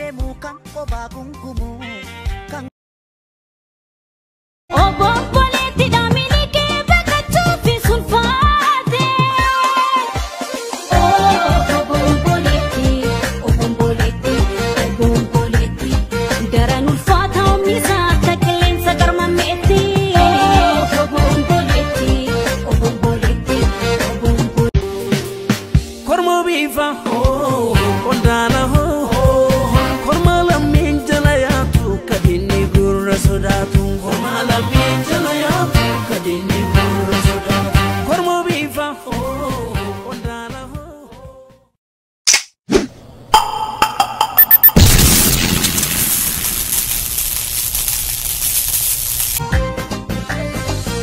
deemu kan qobaa gungumu kan. Obomboleetti dhaaminikee baqachuufi sulfaate. Obomboleetti, obomboleetti, obomboleetti. Daran ulfaata humni isaa akka qilleensa garmammeetti. Obomboleetti, obomboleetti, obomboleetti. Korma bifa qondaala korma lammiin jala yaatu kadinni gurra sodaatu. Korma lammiin jala yaatu kadinni gurra sodaatu. Korma bifa qondaala.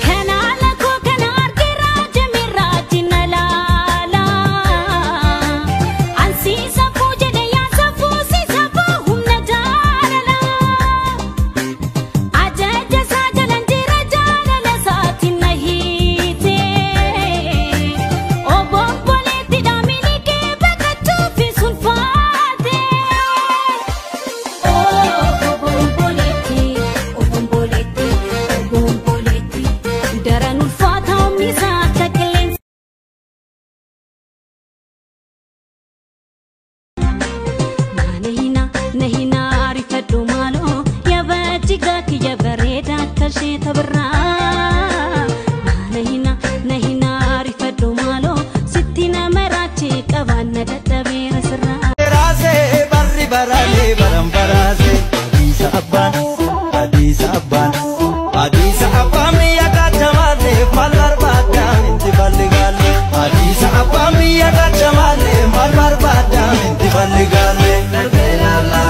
Kanaala koo kana argeera jamirraa jina laala. Ansiisa fuu jedhe yaasa fuusiisa fuu humna jaalala. Ajaja isaa jalan jira jaalala isaatiin na hiite. Obomboleetti dhaaminikee baqachuufi sulfaate. Obomboleetti, obomboleetti, obomboleetti. Daran ulfaata humni isaa akka qilleensa. Nahina nahina ariifadhu maaloo yaabajjigaa kiyya bareeda akka ishee tabirraa. Nahina nahina ariifadhu maaloo sitti nama raachee qabaanna dadhabeera sirraa. Raasee barri baraalee baran baraasee. Hadiisa abbaan, hadiisa abbaan, hadiisa abbaan biyya kaachamaalee maal barbaaddaa inti balli gaalee. Hadiisa abbaan biyya kaachamaalee maal barbaaddaa inti balli gaalee.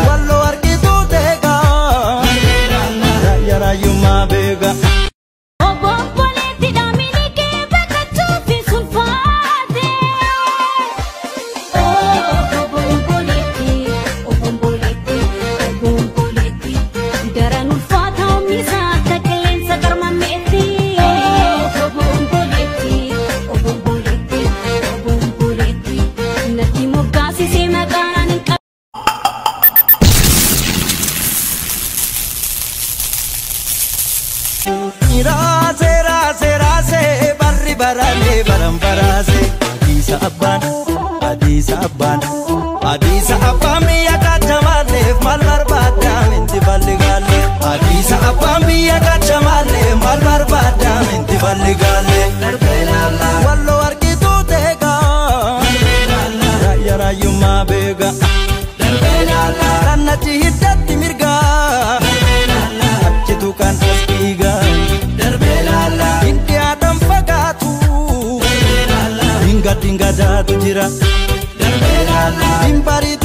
Walloo argituu teegaa, raayyaa raayyummaa beekaa. Obomboleetti dhaaminikee baqachuufi sulfaate. Obomboleetti, obomboleetti, obomboleetti. Daran ulfaata humni isaa akka qilleensa garmammeetti. Obomboleetti, obomboleetti, obomboleetti. Natti moggaasisee maqaan hin qabu. Raasee raasee raasee barri baraalee baran baraasee. Hadiisa abbaan, hadiisa abbaan, hadiisa abbaan biyya kaachamaalee maal barbaaddaa inti balli gaalee. Hadiisa abbaan biyya kaachamaalee maal barbaaddaa inti balli gaalee. Walloo argituu teegaa, raayyaa raayyummaa beekaa. Rannachi hiddatti mirgaa, achitu kan as dhiigaa. Hindi aadaan fagaatu, hinga dingadaatu jira. Hin bariitu.